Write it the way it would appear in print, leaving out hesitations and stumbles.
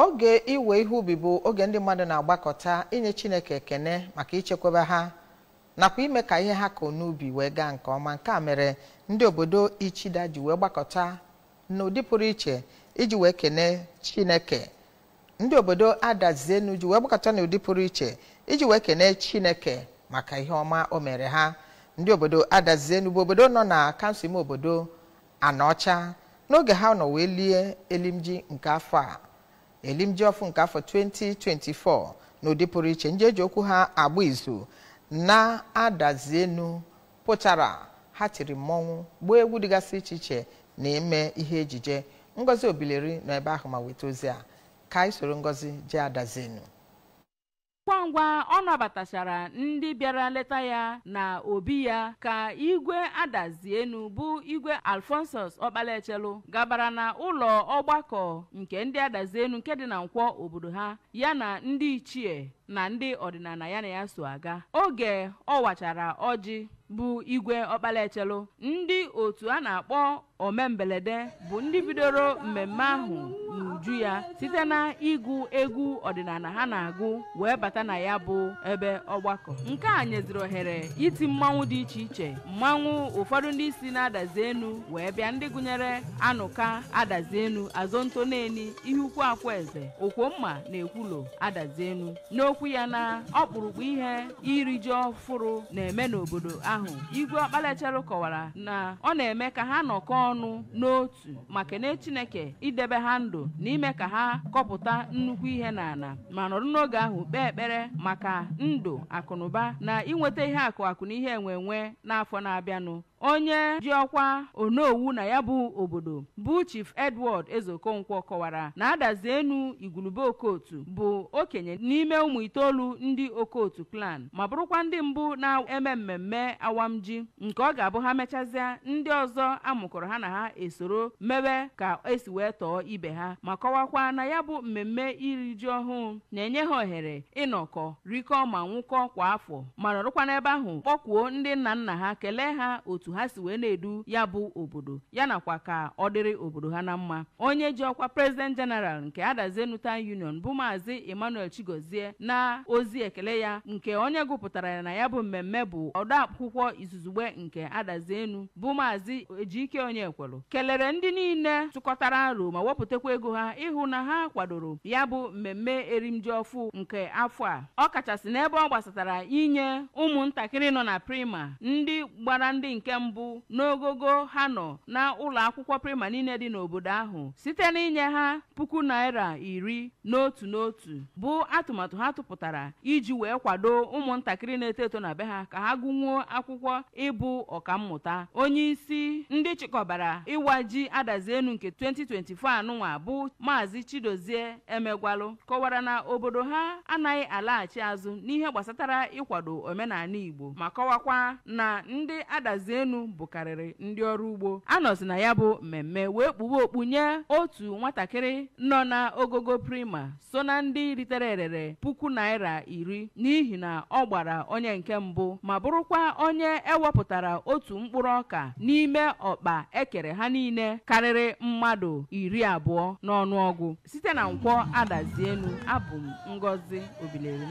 Oge iwe ihe ubi bụ oge ndị mmadụ na-agbakọta inye Chineke ekene maka ichekwaba ha nakwa ime ka ihe ha kọọ n'ubi wee gaa nke ọma. Nke a mere ndị obodo Ichida ji wee gbakọta n'ụdị pụrụ iche iji wee kene Chineke. Ndị obodo Adazienu ji wee gbakọta n'ụdị pụrụ iche iji wee kene Chineke maka ihe ọma o mere ha. Ndị obodo Adazienu bụ obodo nọ na kansụl ime obodo Anaọcha n'oge ha nọ wee lie elimji nke afọ a, elimji ọfụ nke afọ 2024 n'ụdị pụrụ iche. Ndị eji okwu ha agba izu na Adazienu pụtara, ha tiri mmọnwụ, gbaa egwu dịgasị iche iche na ime ihe ejije. Ngozi Obileri nọ ebe ahụ ma weta ozi a. Ka anyị soro Ngozi jee Adazienu. Ngwa ngwa ọ nabatachara ndị bịara leta ya na obi ya, ka Igwe Adazienu bụ Igwe Alphonsus Ọkpalaechelu gabara na ụlọ ọgbakọ nke ndị Adazienu nke dị na Nkwọ obodo ha, ya na ndị ichie na ndị ọdịnala ya na ya so aga. Oge ọ wachara ọjị bụ Igwe Ọkpalaechelu, ndị otu a na-akpọ Omembelede bụ ndị bidoro mmemme ahụ n'uju ya site na ịgụ egwu ọdịnala ha na-agụ wee bata na ya bụ ebe ọgbakọ. Nke a nyeziri ohere iti mmanwụ dị iche iche, mmanwụ ụfọdụ ndị si na-Adazienu wee bịa, ndị gụnyere Anụka Adazienu, Azontoneni, Ihe Ukwu Akwaeze, Okwomma na Ekwulo Adazienu. N'okwu ya na ọkpụrụkpụ ihe iri ji ọfụrụ na-eme n'obodo ahụ, Igwe Ọkpalaechelu kọwara na ọ na-eme ka ha nọkọ ọnụ n'otu ma kene Chineke idebe ha ndụ na ime ka ha kọpụta nnukwu ihe n'ala, ma nọrọ n'oge ahụ kpee ekpere maka ndụ, akụnụba na inweta ihe akụ akụ na ihe enwe enwe n'afọ na-abịanụ. Onye ji ọkwa onowu na ya bụ obodo bụ Chief Edward Ezeokonkwo kọwara na Adazienu Igwulube Okotu bụ okenye n'ime ụmụ itoolu ndị Okotu clan, ma bụrụkwa ndị mbụ na-eme mmemme awamji nke ọ ga-abụ ha mechazịa ndị ọzọ amụkọrọ ha na ha esoro mewe ka esi wee tọọ ibe ha, ma kọwakwa na ya bụ mmemme iri ji ọhụụ na-enye ha ohere ịnọkọ, rikọọ ma nwụkọ kwa afọ, ma nọrọkwa n'ebe ahụ kpọkwuo ndị nna nna ha, kelee ha otu ha si wee na-edu ya bụ obodo, ya nakwa ka ọ dịrị obodo ha na mma. Onye ji ọkwa President General nke Adazienu Town Union bụ Maazị Emmanuel Chigozie, na ozi ekele ya nke onye gụpụtara ya na ya bụ mmemme bụ odeakwụkwọ izuzugbe nke Adazienu bụ Maazị Ejike Onyekwelu, kelere ndị niile tụkọtara aro ma wepụtakwa ego ha ịhụ na ha kwadoro ya bụ mmemme erimji ọfụ nke afọ a, ọ kachasị n'ebe ọ gbasatara inye ụmụntakịrị nọ na prima ndị gbara ndị nke mbụ n'ogogo ha nọ na ụlọ akwụkwọ prima niile dị n'obodo ahụ site n'inye ha 10,000 naira n'otu n'otu, bụ atụmatụ ha tụpụtara iji wee kwado ụmụntakịrị na-eto eto na be ha ka ha gụnwuo akwụkwọ ịbụ ọkammụta. Onye isi ndị chịkọbara ịwa ji Adazienu nke 2024 anụnwa bụ Maazị Chidozie Emegwalụ kọwara na obodo ha anaghị alaghachi azụ n'ihe gbasatara ịkwado omenala Igbo, ma kọwakwa na ndị Adazienu bụkarịrị ndị ọrụ ugbo. Anọzi na ya bụ mmemme wee kpuwe okpu nye otu nwatakịrị nọ na ogogo prima so na ndị ritere erere 10,000 naira n'ihi na ọ gbara onye nke mbụ, ma bụrụkwa onye ewepụtara otu mkpụrụ ọka n'ime ọkpa ekere ha niile karịrị mmadụ 20 n'ọnụọgụ. Site na Nkwọ Adazienu, abụ m Ngozi Obileri.